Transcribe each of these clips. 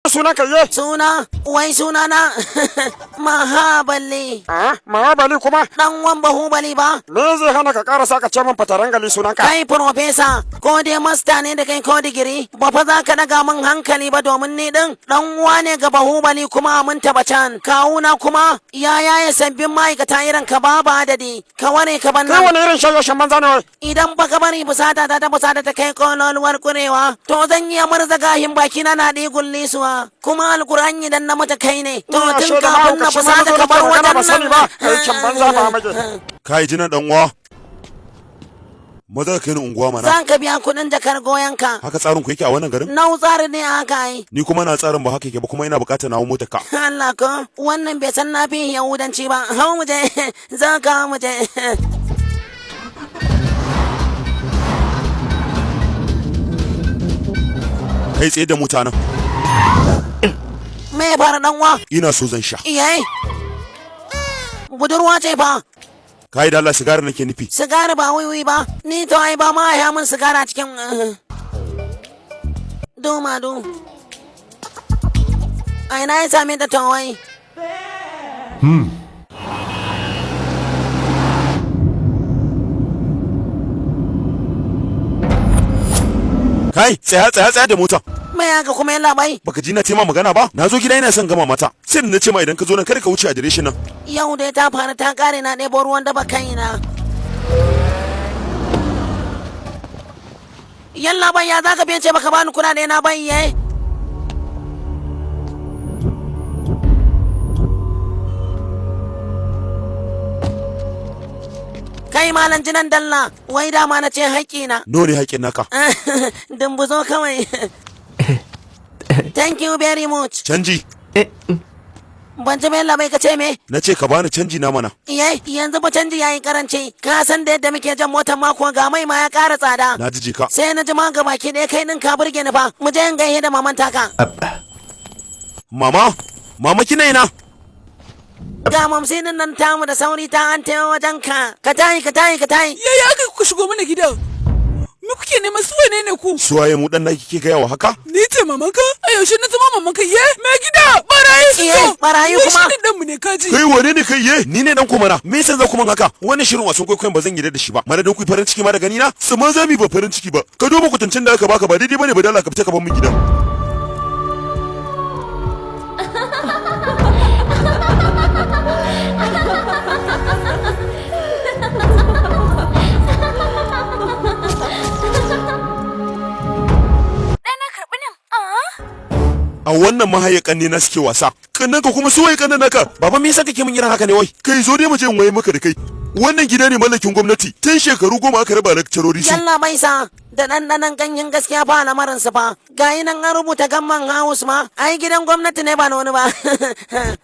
Sunan ka ye? Suna, wai suna na Mahabali. Ah, Mahabali kuma? Dan wan Bahubali ba? Me zai hana ka karasa ka ce min fatarangali sunan ka? Kai profesa, ko dai masta ne da kai ko digiri, ba fa za ka daga min hankali ba domin ni din dan uwa ne ga Bahubali kuma mun taba can. Kawuna kuma ya yaya sabbin ma'aikata irin ka babu adadi. Ka ware ka ban Kai nan. wani irin shayashen banza ne wai? Idan baka bari fusata ta ta fusata ta kai kololuwar kurewa, to zan iya murza gahin bakina na ɗigun lisuwa. Kuma Alkur'an idan na mata kai ne, to Ina tun shaida kafin na mahaukaci ma na fusata zo ka nake bar magana wajen ba sani ba. Aikin banza ba nan. mage. Kai jinan dan uwa. Maza ka kai ni unguwa mana. Zan ka biya kuɗin jakar goyon ka. Haka tsarin ku yake a wannan garin? Nau tsari ne haka yi. Ni kuma na tsarin ba haka yake ba, kuma ina bukatar nawo motar ka. Allah ko, wannan bai san na fi Yahudanci ba. Hau mu je, za ka mu je. Kai, tsaye da mutanen. Me ya fara, dan uwa? Ina so zan sha. Iyaye. Budurwa ce fa. Kai da Allah, sigari nake nufi. Sigari ba wiwi ba. Ni to ai ba ma ya mun sigara cikin duma du. A ina ya same ta to wai? Kai, tsaya, tsaya, tsaya da mota. Me ya ga kuma, yalla bai? Baka ji na ce ma magana ba? Na zo gida ina son gama mata. Sai da na ce ma idan ka zo nan kada ka wuce adireshin nan. Yau dai ta fara ta kare, na ɗebo ruwan daba kaina. Yalla bai, ya za ka biya ce baka bani kuɗaɗe na bai ye? Kai malam jinan dalla, wai dama na ce haƙƙina. Nawa ne haƙƙin naka? Dumbuzo kawai. Thank you very much. Canji. Ban ji mai labai, ka ce me? Na ce ka bani canji na mana. Iye, yanzu ba canji yayi karanci. Ka san da yadda muke jan motar mako, ga mai ma ya ƙara tsada. Na ji, jika. Sai na ji ma gaba ki ɗaya kai ɗin ka burge ni fa. Mu je in gaishe da maman taka. Mama, mama, kina ina? Ga mamsinin nan tamu da sauri ta an tayo wajen ka. Ka tayi, ka tayi, ka tayi. Yaya aka kuka shigo mana gida? Me kuke nema? Su wane ne ku? Suwaye mu dan naki kike gaya wa haka? Ni ce mamanka? A yaushe na zama mamanka? Ye, mai gida, barayi su Iye, zo. barayi Wai kuma? shi ne ɗanmu ne kaji. Kai wane ne kai ye? Ni ne dan ku mana. Me yasa za ku man haka? Wannan shirin wasan kwaikwayon ba zan yarda da shi ba. Madadin ku yi farin ciki ma da gani na, su ma za mu yi ba farin ciki ba. Ka duba kwatancin da aka baka, ba daidai bane ba. Dala ka fita ka bar min gida. Ɗana, karɓi nan. Ah? A wannan mahayakan ne na suke wasa. Kannan ka kuma su waye kannan naka? Baba, me yasa kake min irin haka ne wai? Kai, zo dai mu je in waye maka da kai. Wannan gida ne mallakin gwamnati. Tun shekaru 10 aka raba lakcarori su. Yalla bai sa da ɗanɗanon ganyen gaskiya fa lamarin su fa. Ga yi nan an rubuta Gamman House ma. Ai gidan gwamnati ne ba na wani ba.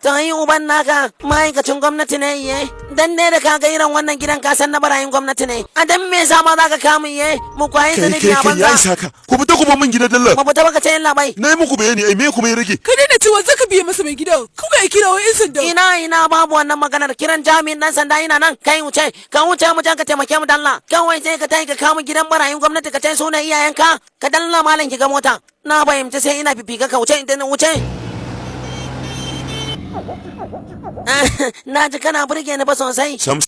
To yi uban naka ma'aikacin gwamnati ne iye. Dan ne da ka ga irin wannan gidan ka san na barayin gwamnati ne. A dan me yasa ma za ka kama iye? Mu kwayi Kai, zunubi kai, a kai, ya banza. isa haka. Ku fita ku bar min gidan dalla. Mu fita baka ce yalla bai. Na yi muku bayani ai, me kuma ya rage? Ka daina cewa zaka biye masa, mai gida. Kawai a kira wa 'yan sanda. Ina ina, babu wannan maganar kiran jami'in dan sanda, ina nan. Kai, wuce, ka wuce mu can ka taimake mu dalla. Kawai sai ka tayi ka kama gidan barayin gwamnati ka ce sunan iyayenka ka dalla. Malam, ki ga mota. Na fahimci sai ina fifika, ka wuce idan wuce. Na ji kana burge ni ba sosai. Sam.